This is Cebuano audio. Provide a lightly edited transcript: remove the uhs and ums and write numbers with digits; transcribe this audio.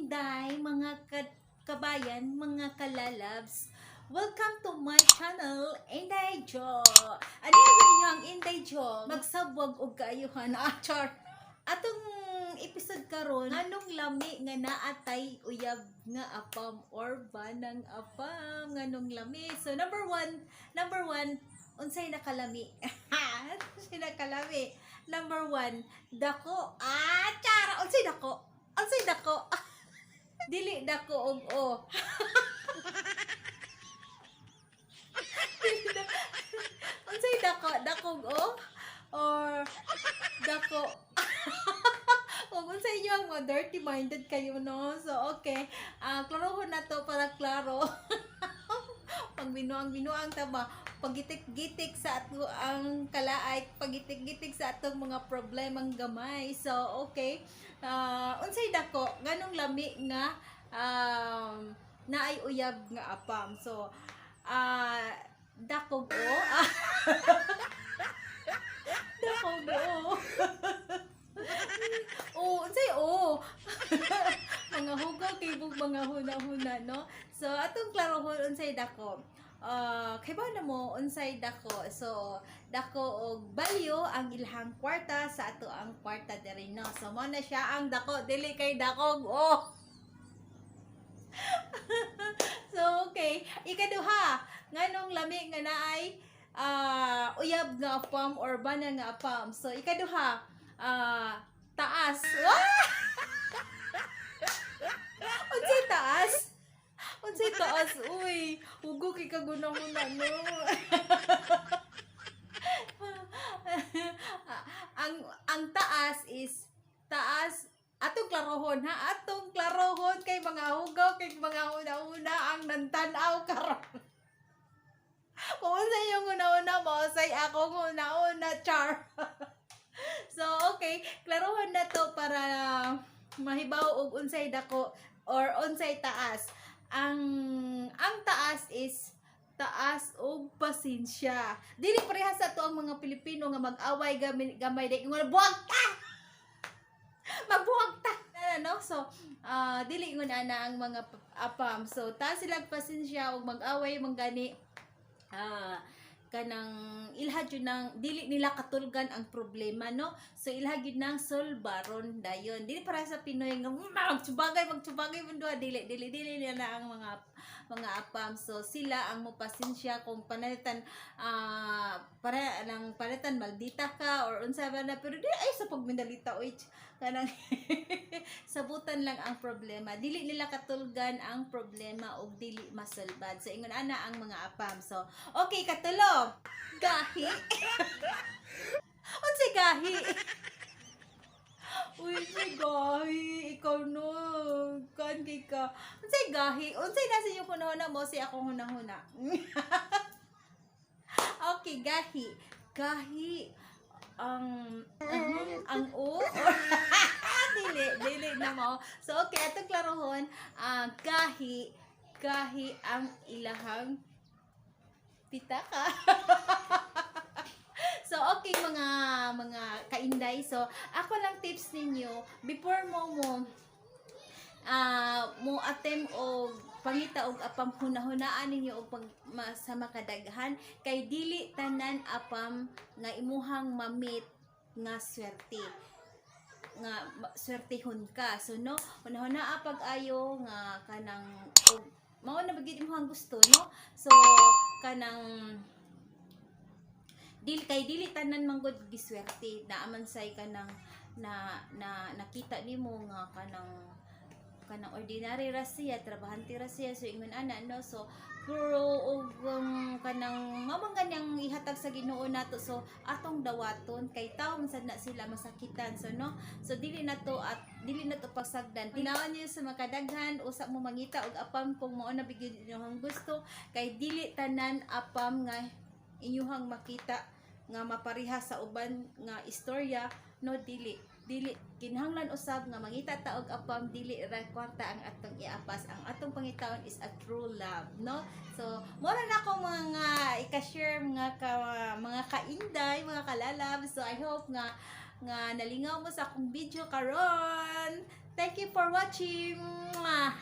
Kainday, mga kabayan, mga kalalabs. Welcome to my channel, Inday Jo. Ano yung inyo ang Inday Jo? Magsabwag og kaayuhan. Ah, char. Atong episode karon, nganong lami nga naatay uyab nga apam or banang apam? Nganong lami? So number one, unsay nakalami? Unsay nakalami? Number one, dako. Ah, chara. Unsay dako? Unsay dako? Dili dako og o. Unsay dako? Dako og o? Or dako? Kung unsa inyo ang mga dirty minded kayo, no? So, okay. Ah, klarohon na to para klaro. Pag binuang binuang ta ba, pagitik-gitik sa ato ang kalaay, pagitik-gitik sa atong mga problemang gamay. So, okay. Ah, unsay dako? Nganong lami nga naay uyab nga apam? So, dako o? Dako o. Oh, unsay o? Mga hugaw kay bug mga huna-huna, no? So, atong klarohon unsay dako. Ah, kay ba na mo unsay dako? So, dako og value ang ilahang kwarta sa ato ang kwarta diri, no? So, mo na siya ang dako, dili kay dako oh. So, okay. Ikaduha, nganong lami nga naay uyab nga apam or bana nga apam? So, ikaduha, taas. Wah! Unsay taas? Unsay taas? Uy, hugo kay kagunahuna, no? Ang taas is taas. Atong klarohon ha, atong klarohon kay mga hugaw kay mga una-una ang nantan-aw karon. Kung unsa inyong una-una mo say akong una-una, char. So okay, klarohon na to para mahibaw og unsay dako or unsay taas. Ang taas is taas og pasensya. Dili parehas sa ato ang mga Pilipino nga mag-away gamay gamay dai ingon, "Buwag ta, magbuwag ta," ano? So dili ingon ana ang mga apam. So taas sila pasensya og mag-away man gani, kanang ilha jud nang dili nila katulgan ang problema, no? So ilha gyud nang solbaron dayon. Dili para sa Pinoy nga magtsubagay magtsubagay man duha. Dili, dili, dili nila na ang mga apam. So sila ang mopasensya kung panalitan, para nang palitan maldita ka or unsa ba na, pero di ay sa pagmindalita, oy, kanang sabutan lang ang problema. Dili nila katulgan ang problema og dili masulbad. So ingon ana ang mga apam. So okay, katulo, gahi. Unsay gahi? Uy, unsay gahi? Ikaw, no, kan kay ka. Unsay gahi? Unsay nasa inyong hunahuna mo si akong hunahuna? Okay, gahi, gahi, ang o dili, dili na mo. So okay, atong klarohon, gahi, gahi ang ilahang pitaka. So okay, mga kainday. So ako lang tips ninyo before mo attempt og pangita og apam, hunahunaan ninyo og pag sa makadaghan kay dili tanan apam nga imuhang ma-meet nga swerte nga swertehon ka. So no, hunahunaa pag ayo nga kanang og mao na ba gyud imong gusto, no? So kanang dili kay dili tanan manggod giswerte. Naa man say kanang na na nakita nimo nga kanang ordinary ra siya, trabahante ra siya. So ingon ana, no? So pero og kanang mao man ganyang ihatag sa Ginoo nato, so atong dawaton kay tawo man sad na sila masakitan. So no, so dili na to at dili na to pagsagdan. Tinawan niyo sa makadaghan usa mo mangita og apam kung mao na bigid inyong gusto kay dili tanan apam nga inyuhang makita nga mapariha sa uban nga istorya, no? Dili, dili kinahanglan usab nga mangita ta og apam dili ra kwarta ang atong iapas. Ang atong pangitaon is a true love, no? So mura na akong mga ika-share, mga kainday, mga kalalab. So I hope nga nga nalingaw mo sa akong video karon. Thank you for watching. Mwah!